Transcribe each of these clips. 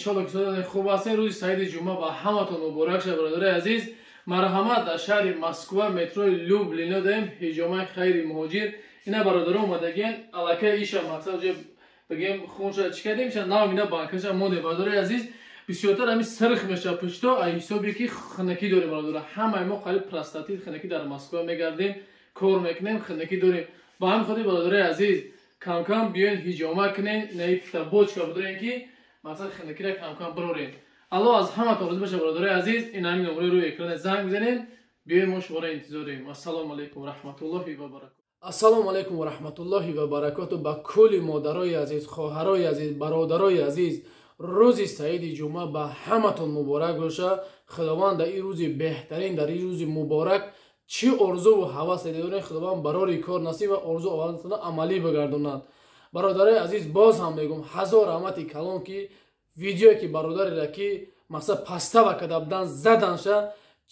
Иншоалло, ки хуб ҳастен. Рӯзи саиди ҷумъа ба ҳаматон муборак шад, бародари азиз. Марҳамат, дар шаҳри Москва, метрои Люблино даем ҳиҷомаи Хайри Муҳоҷир. Ина бародаро омадагиен, аллакай иша мақсад бигем, хунша чӣ кардем, иша нав ина банкаша мондем. Бародари азиз, бисёртар ҳами сирх мешавад пушто, ай ҳисобе ки хунакӣ дорем. Бародаро, ҳамаи мо қариб простатит, хунакӣ, дар Москва мегардем, кор мекунем, хунакӣ дорем. Ба ҳамин хотир, бародари азиз, камкам биёен, ҳиҷома кунен, наифта бочка бидорем, ки мақсад хунакиро камкам бирорем. Аллоҳ аз ҳаматон розӣ боша. Бародари азиз, ин ҳамин номерои рӯи экране, занг бизанем, биёем, мо шуморо интизорем. Ассалому алайкум ва раҳматуллоҳи ва баракату. Ассалому алайкум ва раҳматуллоҳи ва баракоту ба кулли модарои азиз, хоҳарои азиз, бародарои азиз. Рӯзи саиди ҷумъа ба ҳаматон муборак боша. Худованд дар ин рӯзи беҳтарин, дар ин рӯзи муборак, чӣ орзуву ҳавасе дорем, Худованд барори кор насиб ва орзу ҳавасатона амалӣ бигардонад. Бародарои азиз, боз ҳам мегӯм, ҳазор раҳмати калон, ки видеое ки бародареро, ки мақсад пастава карда будан, заданша,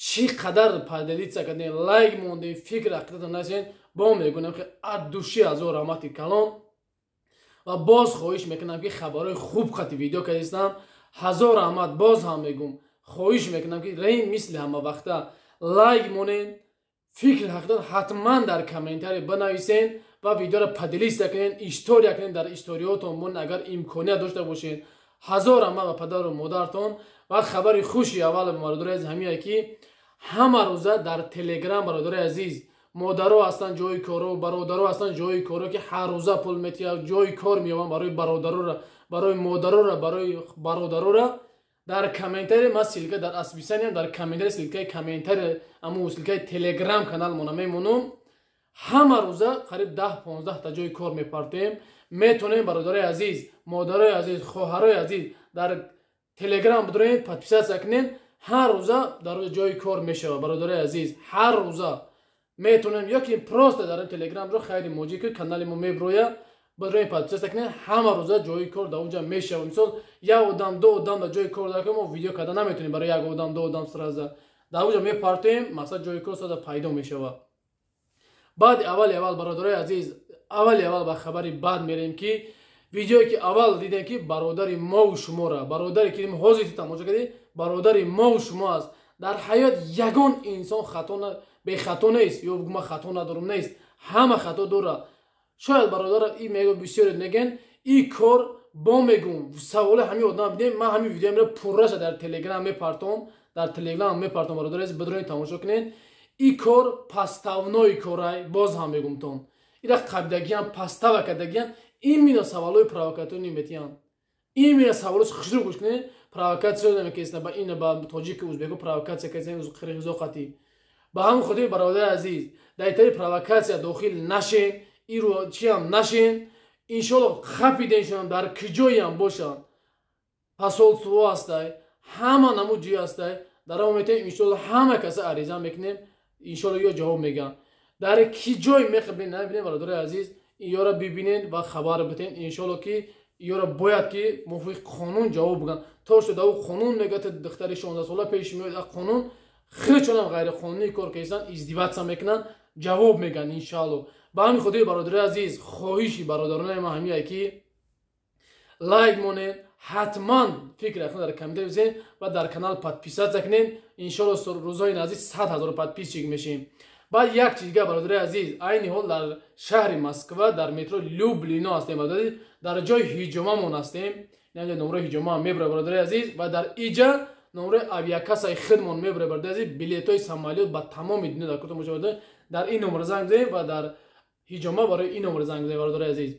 чӣ қадар поделиться кардем, лайк мондем, фикр ақидатон насен. Бо мегӯям, ки от души ҳазор раҳмати калон. Ва боз хоҳиш мекунам, ки хабарҳои хуб қати видео кардистам. Ҳазор раҳмат. Боз ҳам мегӯм, хоҳиш мекунам, ки рейн мисли ҳама вақта лайк монен, фикр ҳақиқат ҳатман дар комментарий бинависен ва видеоро поделиться кунен, история кунен, дар историётон мон, агар имконият дошта бошен. Ҳазор раҳмат ба падару модартон. Ва хабари хуши аввал, бародари азиз, ҳамие ки ҳама рӯза дар Телеграм, бародари азиз, модаро ҳастанд ҷои коро, бародаро ҳастанд ҷои коро, ки ҳар рӯза пул метиҳад, ҷои кор меёбанд барои бародарора, барои модарора, барои бародарора. Дар комментарий ма ссылка дар описаниям, дар комментарий ссылкаи комментарий, аму ссылкаи Телеграм каналмона мемонам. Ҳама рӯза қариб 10-15 та ҷои кор мепартем. Метонем, бародарои азиз, модарои азиз, хоҳарои азиз, дар Телеграм бидроен, подписаться кунен. Ҳар рӯза дар ҷои кор мешавад, бародарои азиз, ҳар рӯза метонем. Ё ки просто дар Телеграм ро Хайри Муҳоҷир ки канали мо меброя, бидроен, подписаться кунен. Ҳама рӯза ҷои кор дар онҷа мешавад. Мисол, як одам, ду одам дар ҷои кор дар мо видео карда наметонем барои як одам, ду одам. Сразу дар онҷа мепартоем, мақсад ҷои кор сразу пайдо мешавад. Баъди аввали аввал, бародарои азиз, аввали аввал ба хабари бад мерем, ки видеое ки аввал дидем, ки бародари мову шуморо, бародаре ки ҳозир ту тамошо кардӣ, бародари мову шумо аст. Дар ҳаёт ягон инсон хато бехато нест, ё ма хато надорам нест, ҳама хато дорад. Шояд бародар и мего, бисёре мегӯянд, и кор бо мегум, саволи ҳамин одам бидем. Ман ҳамин видеоро пурраша дар Телеграм мепартом, дар Телеграм мепартом, бародари азиз, бидроен, тамошо кунед. И кор подставной корай. Боз ҳам мегумтон, ира қабдагиам, подстава кардагиам. Именно саволои провокационный метиҳанд, именно саволо хушрӯ гӯш кунед, провокатсия мекесна ба ина, ба тоҷики, узбеко провокатсия кардем, қирғизо қатӣ. Ба ҳамин хотир, бародари азиз, дар итари провокатсия дохил нашен, иро чиам нашен. Иншолло, хапиден дар киҷоям бошанд, посольство ҳастай, ҳама намуд ҷой ҳастай, дар он метавонем, иншолло, ҳама каса ариза мекунем, иншолло, ё ҷавоб мегӯям. Дар ки ҷой мехабинем, набинем, бародари азиз, ёра бибинен ва хабар битен. Иншолло, ки ёра бояд ки мувофиқи қонун ҷавоб бигӯянд. То шуда ӯ қонун мегӯяд, духтари 16 сола пеш меояд, қонун хеле ғайриқонунӣ кор карданд, издеваться мекунанд, ҷавоб мегӯянд, иншоалло. Ба ҳамин хотири, бародари азиз, хоҳиши бародаронаи ман ҳамие ки лайк монед, ҳатман фикр дар комментарий бизенед ва дар канал подписаться кунед. Иншоалло, рӯзҳои наздик 100 000 подписчик мешем. Баъд як чиз дига, бародари азиз, айни ҳол дар шаҳри Москва, дар метро Люблино ҳастем, бародари, дар ҷои ҳиҷомамон ҳастем. Номрои ҳиҷома мебура, бародари азиз, ва дар иҷа номрои авиакассаи худмон мебура, бародари азиз. Билетҳои самолёт ба тамоми дунё дар куртон бошад, дар ин номро занг бизанед ва дар ҳиҷома барои ин номро занг бизанед, бародари азиз.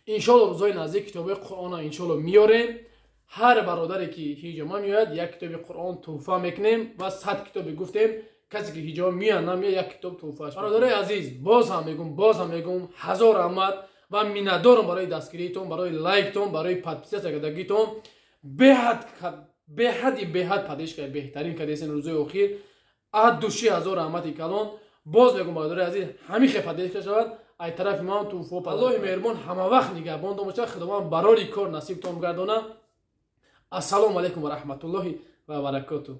Иншоалло, рӯзҳои наздик китоби Қуръона, иншоалло, меорем. Ҳар бародаре ки ҳиҷома меояд, як китоби Қуръон тӯҳфа мекунем ва 100 китобе гуфтем, касе ки ҳиҷома меояд, намеояд, як китоб тӯҳфааш. Бародарои азиз, боз ҳам мегум, боз ҳам мегум, ҳазор раҳмат ва миннатдорам барои дастгириитон, барои лайктон, барои подписаться кардагитон. Беҳад, беҳади беҳад поддержка беҳтарин кардесен рӯзои охир. От души ҳазор раҳмати калон. Боз мегум, бародарои азиз, ҳамин хел поддержка шавад. Ай тарафи ман тӯҳфо. Аллоҳи меҳрубон ҳама вақт нигаҳбонтон бошад, Худованд барори кор насибтон гардона. Ассалому алайкум ва раҳматуллоҳи ва баракоту.